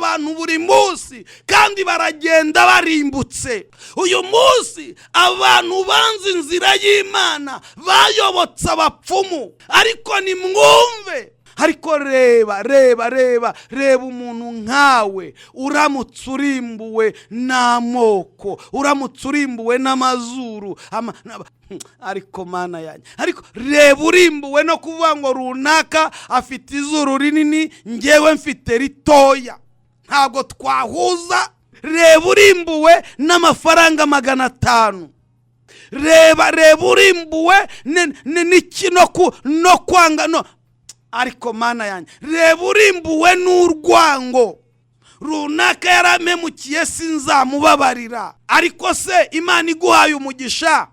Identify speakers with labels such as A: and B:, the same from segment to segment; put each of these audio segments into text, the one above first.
A: abantu buri munsi, kandi baragenda barimbutse. Uyu munsi abantu banze inzira y'Imana, bayobotse abapfumu. Ariko nimwumve, ariko reba, reba, reba, reba umuntu nkawe uramutse urimbuwe n'amoko, uramutse urimbuwe n'amazuru, ariko Mana yanjye, ariko reba urimbuwe no kuvuga ngo runaka afite izuru rinini, ngewe mfite ritoya, ntabwo twahuza. Reba urimbuwe n'amafaranga 500. Reba, reba urimbuwe n'iki, no kwanga no, ariko Mana yanjye, reba urimbuwe n'urwango. Runaka yarampemukiye, sinzamubabarira. Ariko se Imana iguhaye umugisha,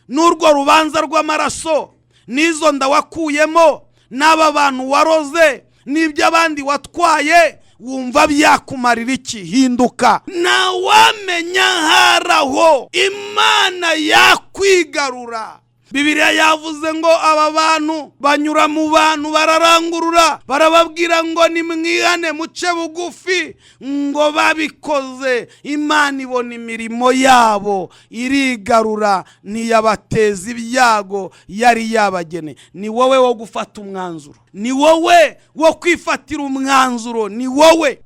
A: n'urwo rubanza rw'amaraso, n'izo nda wakuyemo, n'aba bantu waroze, n'ibyo abandi watwaye, wumva byakumarira iki? Hinduka. Ntawamenya haraho Imana yakwigarura. Bibiliya yavuze ngo aba bantu banyura mu bantu, bararangurura, barababwira ngo nimwihane, muce bugufi. Ngo babikoze, Imana ibona imirimo yabo, irigarura, ntiyabateza ibyago yari yabageneye. Ni wowe wo gufata umwanzuro, ni wowe wo kwifatira umwanzuro, ni wowe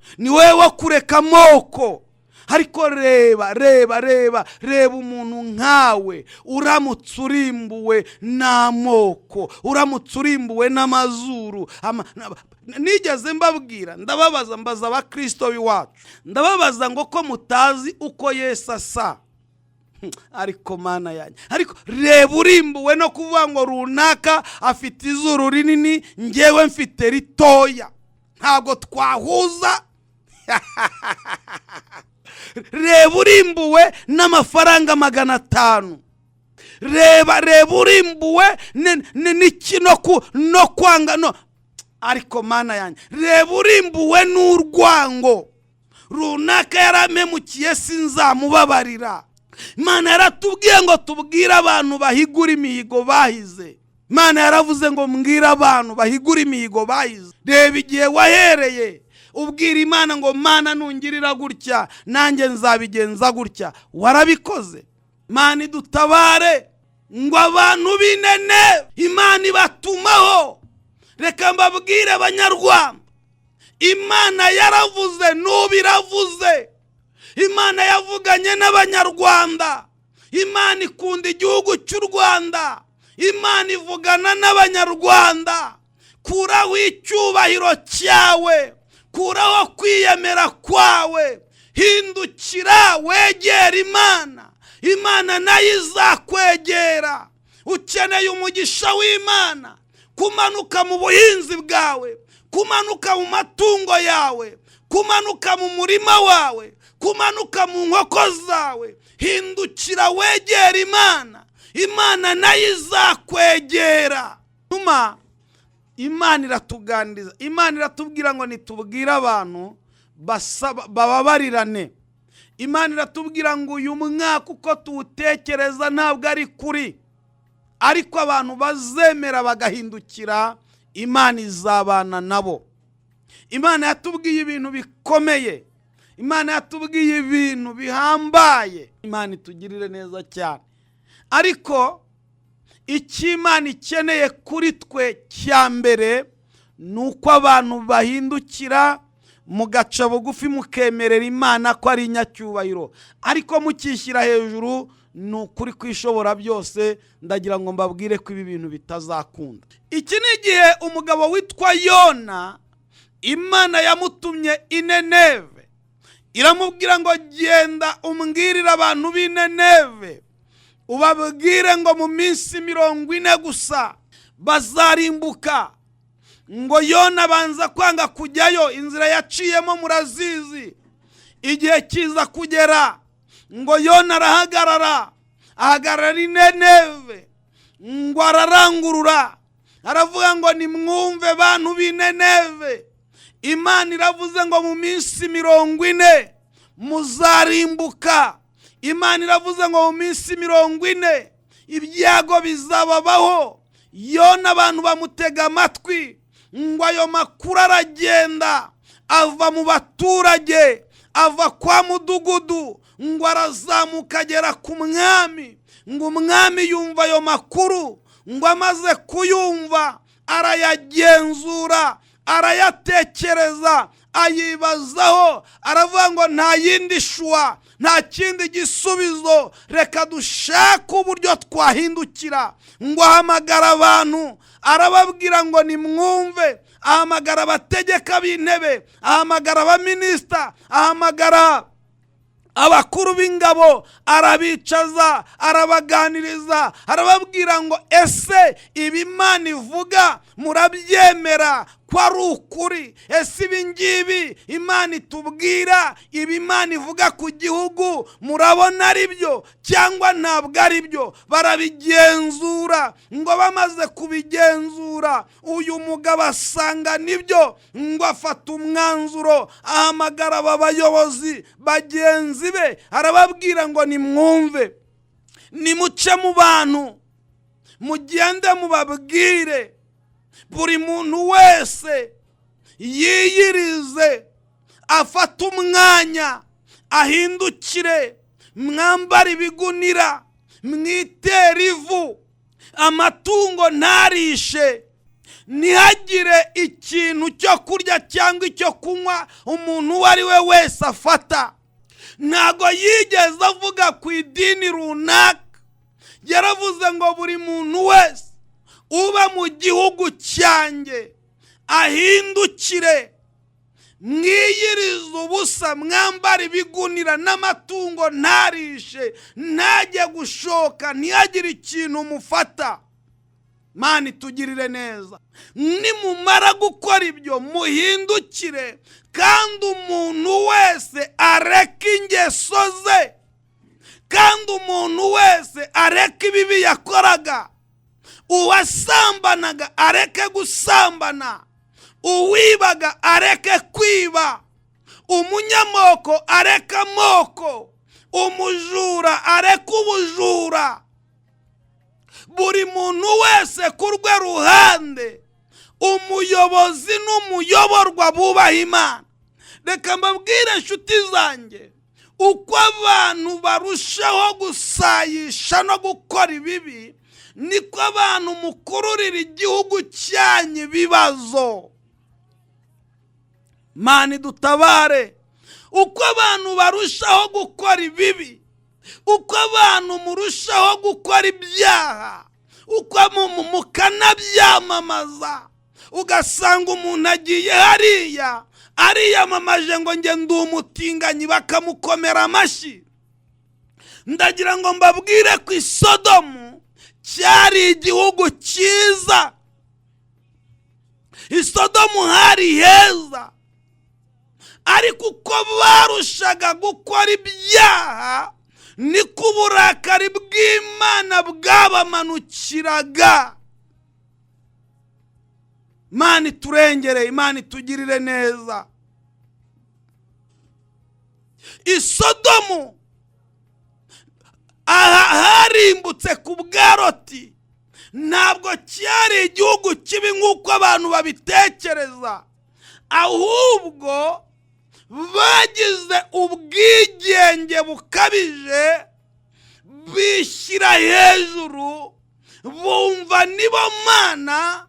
A: wo kureka amoko. Ariko reba, reba, reba, reba umuntu nkawe uramutse urimbuwe n'amoko, uramutse urimbuwe n'amazuru. Nigeze mbabwira, ndababaza, mbaza abakirisito b'iwacu, ndababaza ngo ko mutazi uko Yesu asa? Ariko Mana yanjye, ariko reba urimbuwe no kuvuga ngo runaka afite izuru rinini, ngewe mfite ritoya, ntabwo twahuza. Reba urimbuwe n'amafaranga 500. Reba, reba urimbuwe n'iki, no kwanga no, ariko Mana yanjye, reba urimbuwe n'urwango. Runaka yarampemukiye, sinzamubabarira. Imana yaratubwiye ngo tubwire abantu bahigura imihigo bahize. Imana yaravuze ngo mbwire abantu bahigura imihigo bahize. Reba igihe wahereye ubwira Imana ngo Mana, nungirira gutya nanjye nzabigenza gutya, warabikoze? Imana idutabare. Ngo abantu b'inene Imana ibatumaho. Reka mbabwire Abanyarwanda, Imana yaravuze, n'ubu iravuze. Imana yavuganye n'Abanyarwanda. Imana ikunda igihugu cy'u Rwanda. Imana ivugana n'Abanyarwanda. Kuraho icyubahiro cyawe, kuraho kwiyemera kwawe, hindukira wegera Imana, Imana nayo izakwegera. Ukeneye umugisha w'Imana kumanuka mu buhinzi bwawe, kumanuka mu matungo yawe, kumanuka mu murima wawe, kumanuka mu nkoko zawe. Hindukira wegera Imana, Imana nayo izakwegera. Nyuma Imana iratuganiriza, Imana iratubwira ngo nitubwire abantu bababarirane. Imana iratubwira ngo uyu mwaka uko tuwutekereza ntabwo ari kuri, ariko abantu bazemera bagahindukira, Imana izabana nabo. Imana yatubwiye ibintu bikomeye, Imana yatubwiye ibintu bihambaye. Imana itugirire neza cyane. Ariko icyo Imana ikeneye kuri twe cya mbere ni uko abantu bahindukira, mugaca bugufi, mukemerera Imana ko ari inyacyubahiro. Ariko mukishyira hejuru, ni ukuri kwishobora byose, ndagira ngo mbabwire ko ibi bintu bitazakunda. Iki ni igihe umugabo witwa Yona, Imana yamutumye Ineneve, iramubwira ngo genda umbwirire abantu b'Ineneve, ubabwire ngo mu minsi 40 gusa bazarimbuka. Ngo Yona abanza kwanga kujyayo, inzira yaciyemo murazizi. Igihe kiza kugera, ngo Yona arahagarara, ahagarara Ineneve, ngo ararangurura, aravuga ngo nimwumve bantu b'Ineneve, Imana iravuze ngo mu minsi 40 muzarimbuka. Imana iravuze ngo mu minsi 40 ibyago bizababaho. Yona abantu bamutega amatwi, ngo ayo makuru aragenda. Ava mu baturage, ava kwa mudugudu, ngo arazamuka agera ku mwami. Ngo umwami yumva ayo makuru, ngo amaze kuyumva arayagenzura, arayatekereza, ayibazaho, aravuga ngo nta yindi choix, nta kindi gisubizo, reka dushake uburyo twahindukira. Ngo ahamagara abantu, arababwira ngo nimwumve. Ahamagara abategeka b'intebe, ahamagara abaminisita, ahamagara abakuru b'ingabo, arabicaza, arabaganiriza, arababwira ngo ese ibi Imana ivuga murabyemera ko ari ukuri? Ese ibi ngibi Imana itubwira, ibi Imana ivuga ku gihugu, murabona ari byo cyangwa ntabwo ari byo? Barabigenzura. Ngo bamaze kubigenzura, uyu mugabo asanga nibyo. Ngo afata umwanzuro, ahamagara aba bayobozi bagenzi be, arababwira ngo nimwumve, nimuce mu bantu, mugende mubabwire, buri muntu wese yiyirize, afate umwanya, ahindukire, mwambare ibigunira, mwitere ivu, amatungo ntarishe, ntihagire ikintu cyo kurya cyangwa icyo kunywa umuntu uwo ari we wese afata. Ntabwo yigeze avuga ku idini runaka, yaravuze ngo buri muntu wese uba mu gihugu cyanjye ahindukire, mwiyirize ubusa, mwambare ibigunira, n'amatungo ntarishe, ntajye gushoka, ntihagire ikintu mufata. Mana itugirire neza. Nimumara gukora ibyo, muhindukire, kandi umuntu wese areke ingeso ze, kandi umuntu wese areke ibibi yakoraga. Uwasambanaga areke gusambana, uwibaga areke kwiba, umunyamoko areke amoko, umujura areke ubujura. Buri muntu wese ku rwe ruhande, umuyobozi n'umuyoborwa bubaha Imana. Reka mbabwire, inshuti zanjye, uko abantu barushaho gusayisha no gukora ibibi, niko abantu mukururira igihugu cyanyu ibibazo. Mana dutabare. Uko abantu barushaho gukora ibibi, uko abantu murushaho gukora ibyaha, uko mukanabyamamaza, ugasanga umuntu agiye hariya ariyamamaje ngo njye ndi umutinganyi, bakamukomera amashyi. Ndagira ngo mbabwire ko Isodomu cyari igihugu cyiza, Isodomu hari heza, ariko uko barushaga gukora ibyaha niko uburakari bw'Imana bwabamanukiraga. Imana iturengere, Imana itugirire neza. Isodomu aha harimbutse ku bwa Loti. Ntabwo cyari igihugu kibi nk'uko abantu babitekereza, ahubwo bagize ubwigenge bukabije, bishyira hejuru, bumva nibo Mana,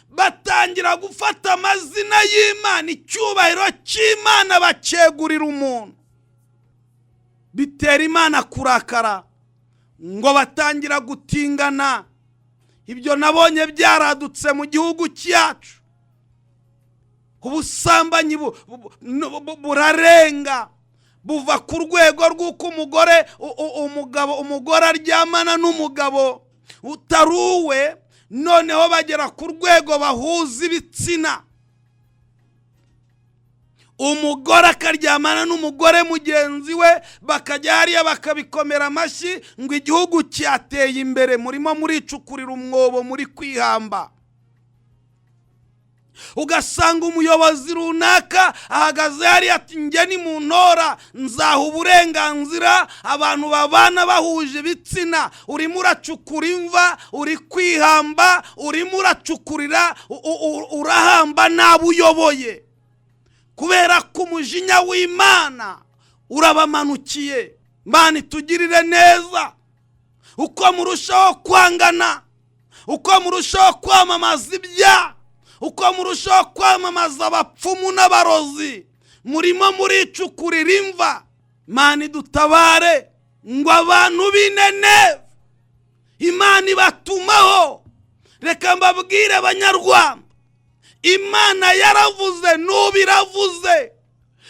A: batangira gufata amazina y'Imana, icyubahiro cy'Imana bacyegurira umuntu, bitera Imana kurakara. Ngo batangira gutingana. Ibyo nabonye byaradutse mu gihugu cyacu. Ubusambanyi burarenga, buva ku rwego rw'uko umugore, umugabo, umugore aryamana n'umugabo utari uwe, noneho bagera ku rwego bahuza ibitsina, umugore akaryamana n'umugore mugenzi we, bakajya hariya bakabikomera amashyi ngo igihugu cyateye imbere. Murimo muricukurira umwobo, muri kwihamba. Ugasanga umuyobozi runaka ahagaze hariya ati njye ni mu ntora nzaha uburenganzira abantu babana bahuje ibitsina. Urimo uracukura imva, uri kwihamba, urimo uracukurira, urahamba n'abo uyoboye. Kubera ko umujinya w'Imana urabamanukiye. Imana itugirire neza. Uko murushaho kwangana, uko murushaho kwamamaza ibyaha, uko murushaho kwamamaza abapfumu n'abarozi, murimo muricukurira imva. Imana idutabare ngo abantu b'Ineneve Imana ibatumaho. Reka mbabwire Abanyarwanda, Imana yaravuze, n'ubu iravuze.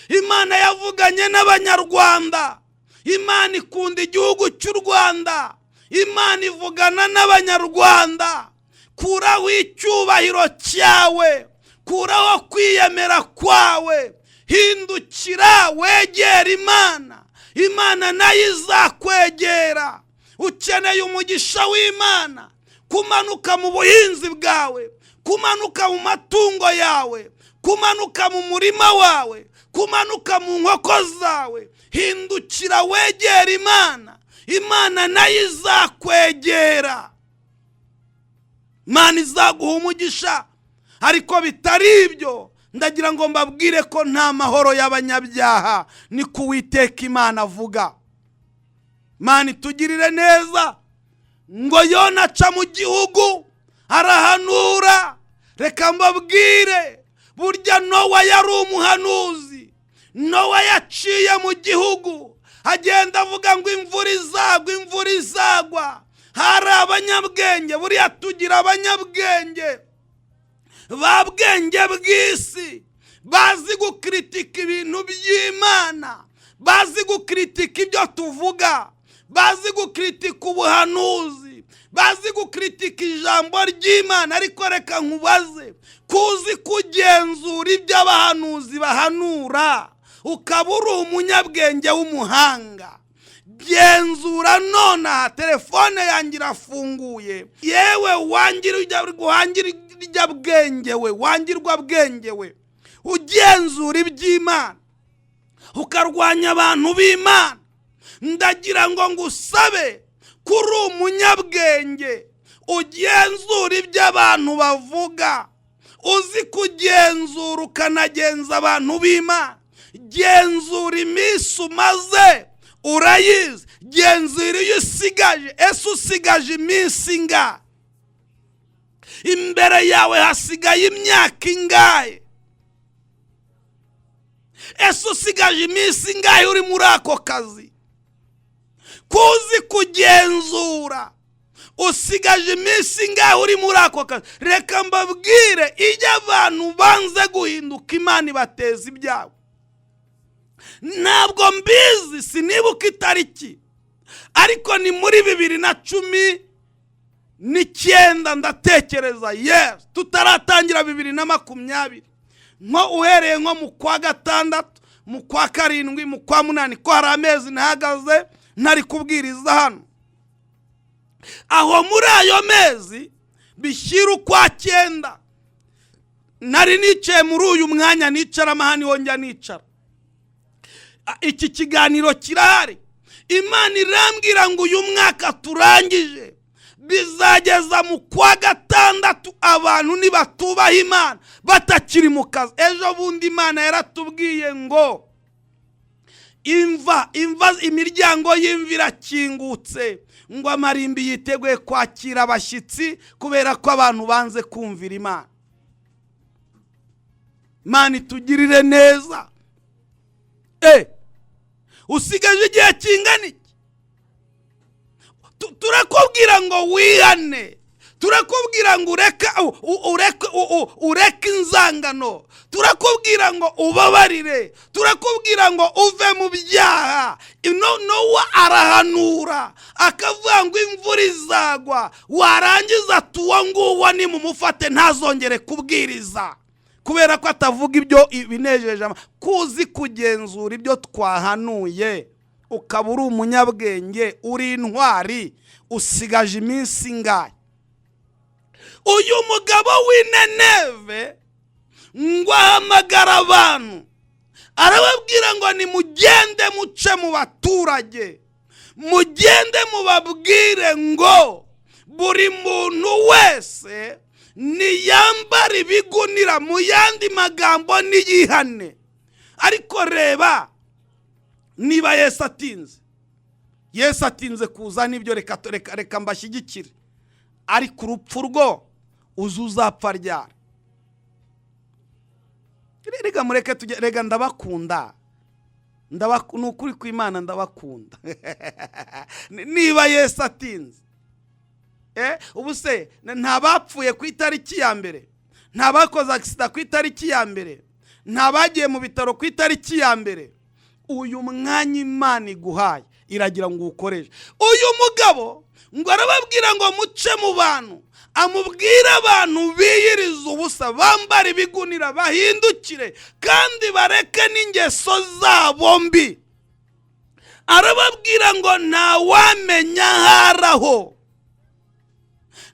A: Imana yavuganye n'Abanyarwanda. Imana ikunda igihugu cy'u Rwanda. Imana ivugana n'Abanyarwanda. Kuraho icyubahiro cyawe, kuraho kwiyemera kwawe, hindukira wegera Imana. Imana nayo izakwegera. Ukeneye umugisha w'Imana kumanuka mu buhinzi bwawe, kumanuka mu matungo yawe, kumanuka mu murima wawe, kumanuka mu nkoko zawe. Hindukira wegera Imana, Imana nayo izakwegera. Imana izaguha umugisha. Ariko bitari ibyo, ndagira ngo mbabwire ko nta mahoro y'abanyabyaha, ni ko Uwiteka Imana avuga. Imana itugirire neza. Ngo Yona aca mu gihugu arahanura. Reka mbabwire, burya Nowa yari umuhanuzi. Nowa yaciye mu gihugu agenda avuga ngo imvura izagwa, imvura izagwa. Hari abanyabwenge, buriya tugira abanyabwenge ba bwenge bw'isi, bazi gukritika ibintu by'Imana, bazi gukritika ibyo tuvuga, bazi gukritika ubuhanuzi, bazi gukritika ijambo ry'Imana. Ariko reka nkubaze, kuzi kugenzura ibyo abahanuzi bahanura, ukaba uri umunyabwenge w'umuhanga, genzura nonaha. Telefone yanjye irafunguye. Yewe wangirwa bwenge we, wangirwa bwenge we, ugenzura iby'Imana ukarwanya abantu b'Imana, ndagira ngo ngusabe, kuri umunyabwenge ugenzura ibyo abantu bavuga, uzi kugenzura ukanagenza abantu b'Imana, genzura iminsi umaze, urayizi, genzura iyo usigaje. Ese usigaje iminsi ingahe? Imbere yawe hasigaye imyaka ingahe? Ese usigaje iminsi ingahe uri muri ako kazi? Kuzi kugenzura, usigaje iminsi ingahe uri muri ako kazi? Reka mbabwire, iyo abantu banze guhinduka, Imana ibateza ibyago. Ntabwo mbizi, sinibuka itariki, ariko ni muri 2019 ndatekereza, yes, tutaratangira 2020, nko uhereye nko mu kwa gatandatu, mu kwa karindwi, mu kwa munani, ko hari amezi ntahagaze ntari kubwiriza hano. Aho muri ayo mezi bishyira ukwa cyenda, nari nicaye muri uyu mwanya nicara amahani, wongera nicara. Iki kiganiro kirahari. Imana irambwira ngo uyu mwaka turangije bizageza mu kwa gatandatu abantu nibatubaha Imana batakiri mu kazi. Ejo bundi Imana yaratubwiye ngo imva, imva, imiryango y'imva irakingutse, ngo amarimbi yiteguye kwakira abashyitsi, kubera ko abantu banze kumvira Imana. Imana itugirire neza. Usigaje igihe kingana iki? Turakubwira ngo wihane, turakubwira ngo ureke inzangano, turakubwira ngo ubabarire, turakubwira ngo uve mu byaha. Nowa arahanura akavuga ngo imvura izagwa, warangiza tuwo nguwo nimumufate ntazongere kubwiriza, kubera ko atavuga ibyo binejeje. Kuzi kugenzura ibyo twahanuye, ukaba uri umunyabwenge, uri intwari, usigaje iminsi ingahe? Uyu mugabo w'Ineneve ngo ahamagara abantu, arababwira ngo nimugende muce mu baturage, mugende mubabwire ngo buri muntu wese niyambara ibigunira, mu yandi magambo niyihane. Ariko reba, niba Yesu atinze, Yesu atinze kuza nibyo, reka reka reka mbashyigikire. Ariko urupfu rwo uzi uzapfa ryari? Reka mureke tujye, reka ndabakunda, ni ukuri kw'Imana ndabakunda. Niba Yesu atinze, ubu se nta bapfuye ku itariki ya 1? Nta bakoze accident ku itariki ya 1? Nta bagiye mu bitaro ku itariki ya 1? Uyu mwanya Imana iguhaye iragira ngo uwukoreshe. Uyu mugabo ngo arababwira ngo muce mu bantu, amubwire abantu biyiriza ubusa, bambara ibigunira, bahindukire kandi bareke n'ingeso zabo mbi. Arababwira ngo ntawamenya aharaho,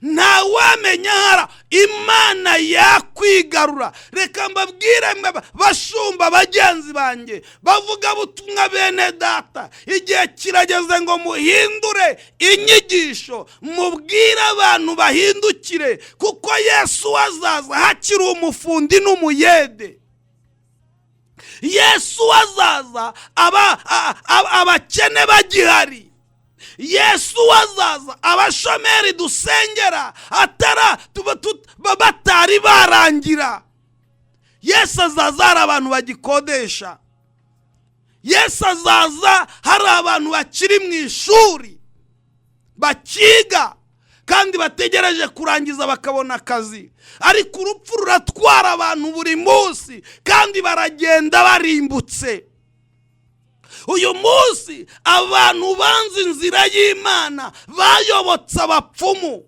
A: ntawamenya ahara Imana yakwigarura. Reka mbabwire mwe bashumba bagenzi banjye, bavuga butumwa, bene data, igihe kirageze ngo muhindure inyigisho, mubwire abantu bahindukire, kuko Yesu azaza hakiri umufundi n'umuyede. Yesu azaza abakene bagihari. Yesu azaza abashomeri dusengera atara batari barangira. Yesu azaza hari abantu bagikodesha. Yesu azaza hari abantu bakiri mu ishuri bakiga kandi bategereje kurangiza bakabona akazi. Ariko urupfu ruratwara abantu buri munsi kandi baragenda barimbutse. Uyu munsi abantu banze inzira y'Imana, bayobotse abapfumu.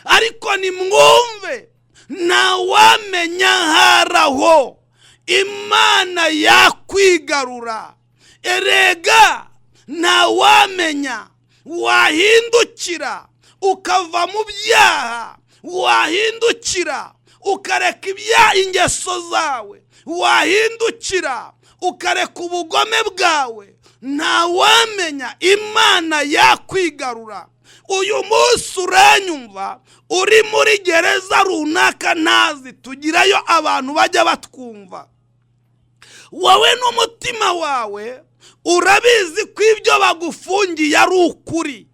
A: Ariko nimwumve, ntawamenya aharaho Imana yakwigarura. Erega ntawamenya, wahindukira ukava mu byaha, wahindukira ukareka ibyaha, ingeso zawe, wahindukira ukareka ubugome bwawe, ntawamenya Imana yakwigarura. Uyu munsi uranyumva uri muri gereza runaka ntazi, tugirayo abantu bajya batwumva. Wowe n'umutima wawe urabizi ko ibyo bagufungiye ari ukuri,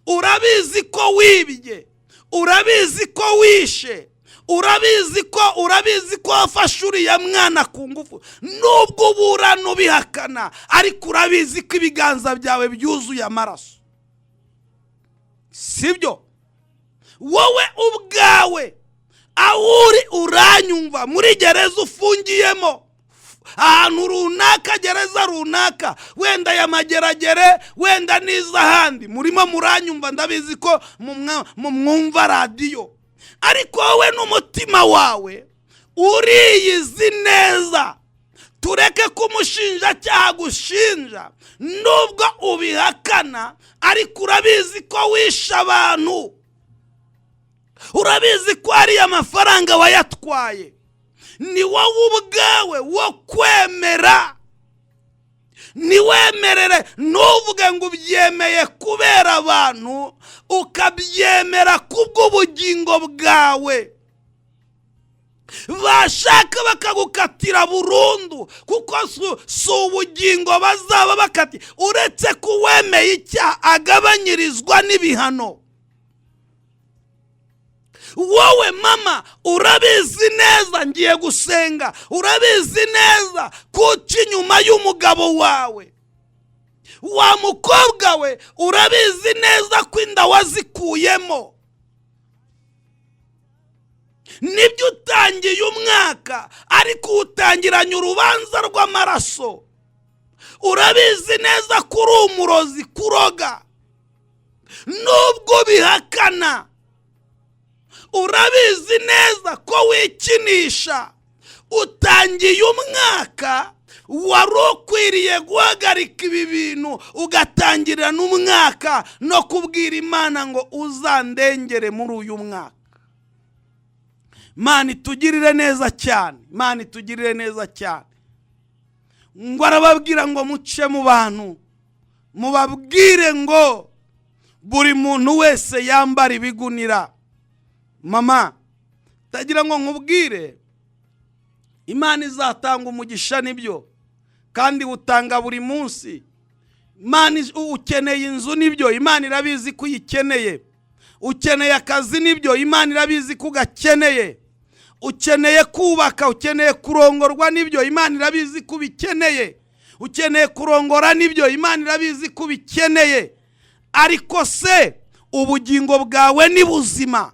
A: urabizi ko wibye, urabizi ko wishe, urabizi ko wafashe uriya mwana ku ngufu. Nubwo uburana ubihakana, ariko urabizi ko ibiganza byawe byuzuye amaraso, sibyo? Wowe ubwawe aho uri uranyumva muri gereza ufungiyemo ahantu runaka, gereza runaka, wenda ya Mageragere, wenda n'iz'ahandi, murimo muranyumva, ndabizi ko mwumva radiyo. Ariko wowe n'umutima wawe uriyizi neza. Tureke ko umushinjacyaha gushinja, nubwo ubihakana, ariko urabizi ko wishe abantu, urabizi ko ariya mafaranga wayatwaye. Ni wowe ubwawe wo kwemera. Ntiwemerere, ntuvuge ngo ubyemeye kubera abantu, ukabyemera kubw'ubugingo bwawe. Bashaka bakagukatira burundu, kuko si ubugingo bazaba bakati. Uretse ko uwemeye icyaha agabanyirizwa n'ibihano. Wowe mama urabizi neza, ngiye gusenga, urabizi neza ko uca inyuma y'umugabo wawe. Wa mukobwa we, urabizi neza ko inda wazikuyemo. Nibyo, utangiye umwaka ariko uwutangiranye urubanza rw'amaraso. Urabizi neza ko uri umurozi, kuroga, nubwo bihakana. Urabizi neza ko wikinisha. Utangiye umwaka, wari ukwiriye guhagarika ibi bintu, ugatangirira n'umwaka no kubwira Imana ngo uzandengere muri uyu mwaka. Imana itugirire neza cyane, Imana itugirire neza cyane. Ngo arababwira ngo muce mu bantu, mubabwire ngo buri muntu wese yambara ibigunira. Mama, ndagira ngo nkubwire. Imana izatanga umugisha nibyo, kandi utanga buri munsi. Imana, ukeneye inzu nibyo, Imana irabizi ko uyikeneye. Ukeneye akazi nibyo, Imana irabizi ko ugakeneye. Ukeneye kubaka, ukeneye kurongorwa nibyo, Imana irabizi ko ubikeneye. Ukeneye kurongora nibyo, Imana irabizi ko ubikeneye. Ariko se ubugingo bwawe ni buzima?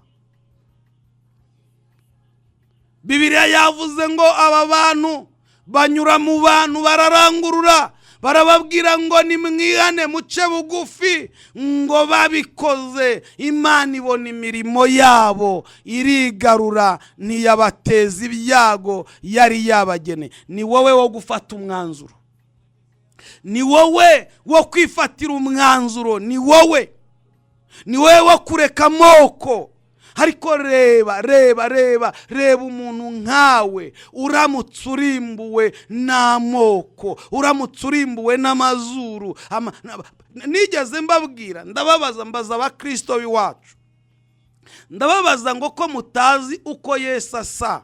A: Bibiliya yavuze ngo aba bantu banyura mu bantu bararangurura, barababwira ngo nimwihane muce bugufi, ngo babikoze Imana ibona imirimo yabo irigarura, ntiyabateza ibyago yari yabageneye. Ni wowe wo gufata umwanzuro, ni wowe wo kwifatira umwanzuro, ni wowe, ni wowe wo kureka amoko. Ariko reba, reba, reba, reba umuntu nkawe uramutse urimbuwe n'amoko, uramutse urimbuwe n'amazuru. Nigeze mbabwira, ndababaza, mbaza abakristo b'iwacu, ndababaza ngo ko mutazi uko Yesu asa?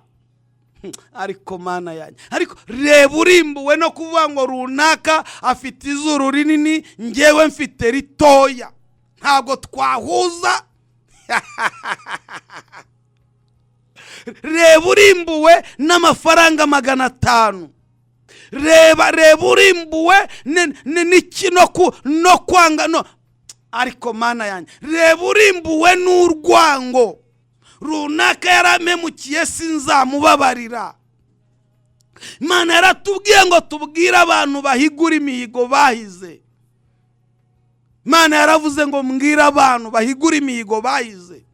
A: Ariko Mana yanjye, ariko reba urimbuwe no kuvuga ngo runaka afite izuru rinini, ngewe mfite ritoya, ntabwo twahuza. Reba urimbuwe n'amafaranga 500, reba, reba urimbuwe n'iki no kwanga no, ariko Mana yanjye, reba urimbuwe n'urwango, runaka yarampemukiye sinzamubabarira. Imana yaratubwiye ngo tubwire abantu bahigure imihigo bahize. Imana yaravuze ngo mbwire abantu bahigure imihigo bahize.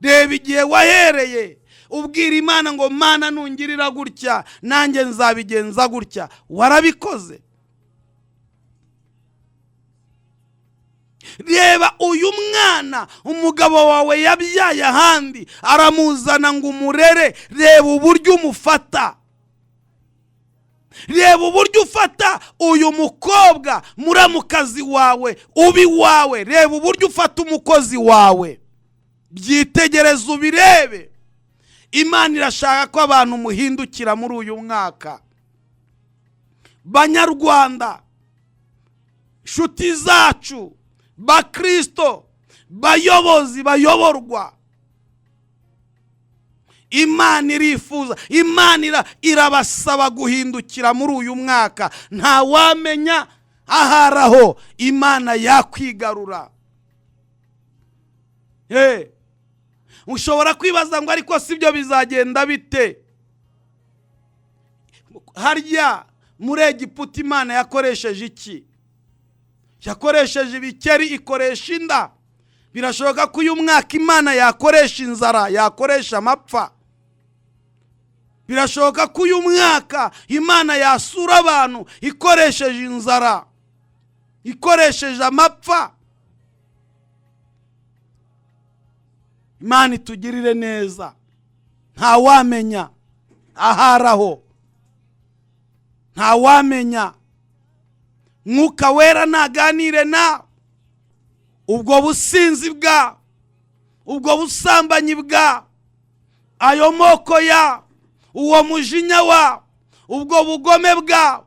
A: Reba igihe wahereye ubwira Imana ngo Mana nungirira gutya nanjye nzabigenza gutya, warabikoze. Reba uyu mwana umugabo wawe yabyaye ahandi aramuzana ngo umurere, reba uburyo umufata. Reba uburyo ufata uyu mukobwa muramukazi wawe ubi wawe, reba uburyo ufata umukozi wawe, byitegereze ubirebe. Imana irashaka ko abantu muhindukira muri uyu mwaka. Banyarwanda, inshuti zacu, bakristo, bayobozi bayoborwa, Imana irifuza, Imana irabasaba guhindukira muri uyu mwaka. Ntawamenya ahari aho Imana yakwigarura. Ushobora kwibaza ngo ariko si byo bizagenda bite? Harya muri Egiputa Imana yakoresheje iki? Yakoresheje ibikeri, ikoresha inda. Birashoboka ko uyu mwaka Imana yakoresha inzara, yakoresha amapfa. Birashoboka ko uyu mwaka Imana yasura abantu ikoresheje inzara, ikoresheje amapfa. Imana itugirire neza. Ntawamenya ahari aho, ntawamenya. Mwuka Wera ntaganire nawe. Ubwo businzi bwa, ubwo busambanyi bwa, ayo moko ya, uwo mujinya wa, ubwo bugome bwa,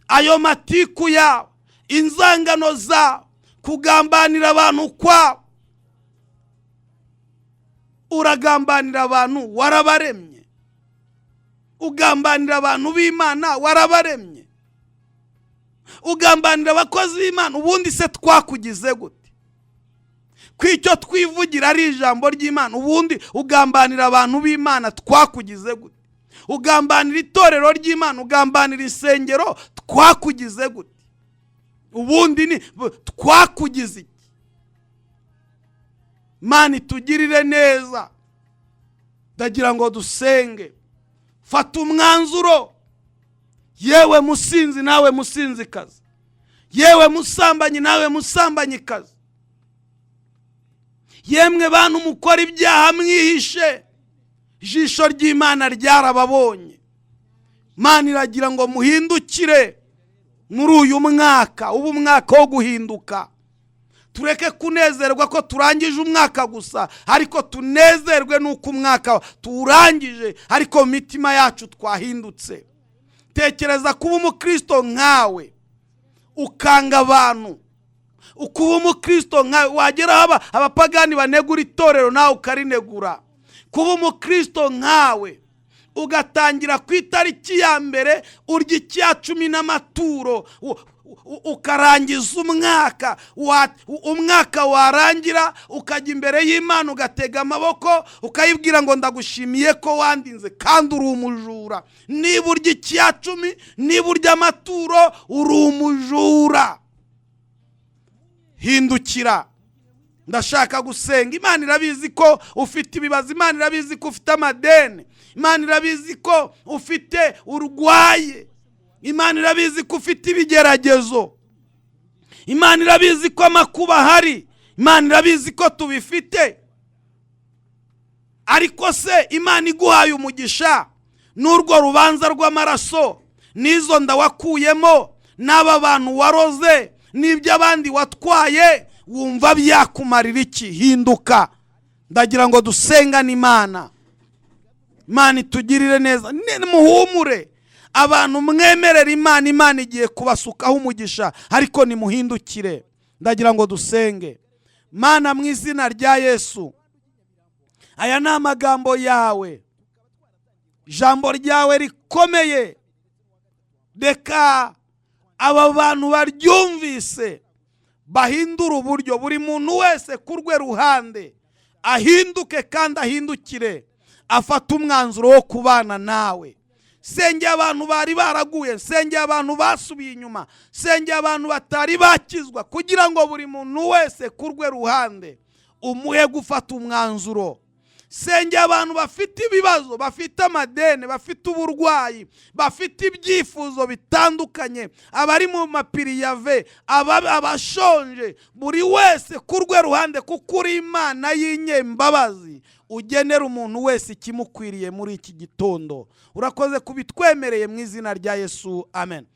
A: ayo matiku ya, inzangano za, kugambanira abantu kwa, uragambanira abantu warabaremye, ugambanira abantu b'Imana warabaremye, ugambanira abakozi b'Imana. Ubundi se twakugize gute? Ko icyo twivugira ari ijambo ry'Imana, ubundi ugambanira abantu b'Imana twakugize gute? Ugambanira itorero ry'Imana, ugambanira insengero twakugize gute? Ubundi ni twakugize iki? Imana itugirire neza. Ndagira ngo dusenge. Fata umwanzuro, yewe musinzi nawe musinzikazi, yewe musambanyi nawe musambanyikazi, yemwe bantu mukora ibyaha mwihishe, ijisho ry'Imana ryarababonye. Imana iragira ngo muhindukire muri uyu mwaka, ubu umwaka wo guhinduka. Tureke kunezerwa ko turangije umwaka gusa, ariko tunezerwe n'uko umwaka tuwurangije, ariko mu mitima yacu twahindutse. Tekereza kuba umukristo nkawe ukanga abantu, ukuba umukristo nkawe wagera aho abapagani banegura itorero nawe ukarinegura. Kuba umukristo nkawe ugatangira ku itariki ya mbere urya icya cumi n'amaturo, ukarangiza umwaka, umwaka warangira ukajya imbere y'Imana ugatega amaboko ukayibwira ngo ndagushimiye ko wandinze, kandi uri umujura. Niba urya icya cumi, niba urya amaturo, uri umujura. Hindukira. Ndashaka gusenga. Imana irabizi ko ufite ibibazo, Imana irabizi ko ufite amadeni, Imana irabizi ko ufite urwaye, Imana irabizi ko ufite ibigeragezo, Imana irabizi ko amakuba ahari, Imana irabizi ko tubifite. Ariko se Imana iguhaye umugisha n'urwo rubanza rw'amaraso, n'izo nda wakuyemo, n'aba bantu waroze, n'ibyo abandi watwaye, wumva byakumarira iki? Hinduka. Ndagira ngo dusengane Imana, Imana itugirire neza. Muhumure abantu mwemerera Imana, Imana igiye kubasukaho umugisha, ariko nimuhindukire. Ndagira ngo dusenge. Mana, mu izina rya Yesu, aya ni amagambo yawe, ijambo ryawe rikomeye. Reka aba bantu baryumvise bahindure uburyo, buri muntu wese ku rwe ruhande ahinduke kandi ahindukire, afate umwanzuro wo kubana nawe. Sengeye abantu bari baraguye, sengeye abantu basubiye inyuma, sengeye abantu batari bakizwa, kugira ngo buri muntu wese ku rwe ruhande umuhe gufata umwanzuro. Sengeye abantu bafite ibibazo, bafite amadeni, bafite uburwayi, bafite ibyifuzo bitandukanye, abari mu mapiriyave, abashonje, buri wese ku rwe ruhande, kuko uri Imana y'inyembabazi, ugenera umuntu wese ikimukwiriye muri iki gitondo. Urakoze kubitwemereye mu izina rya Yesu, amen.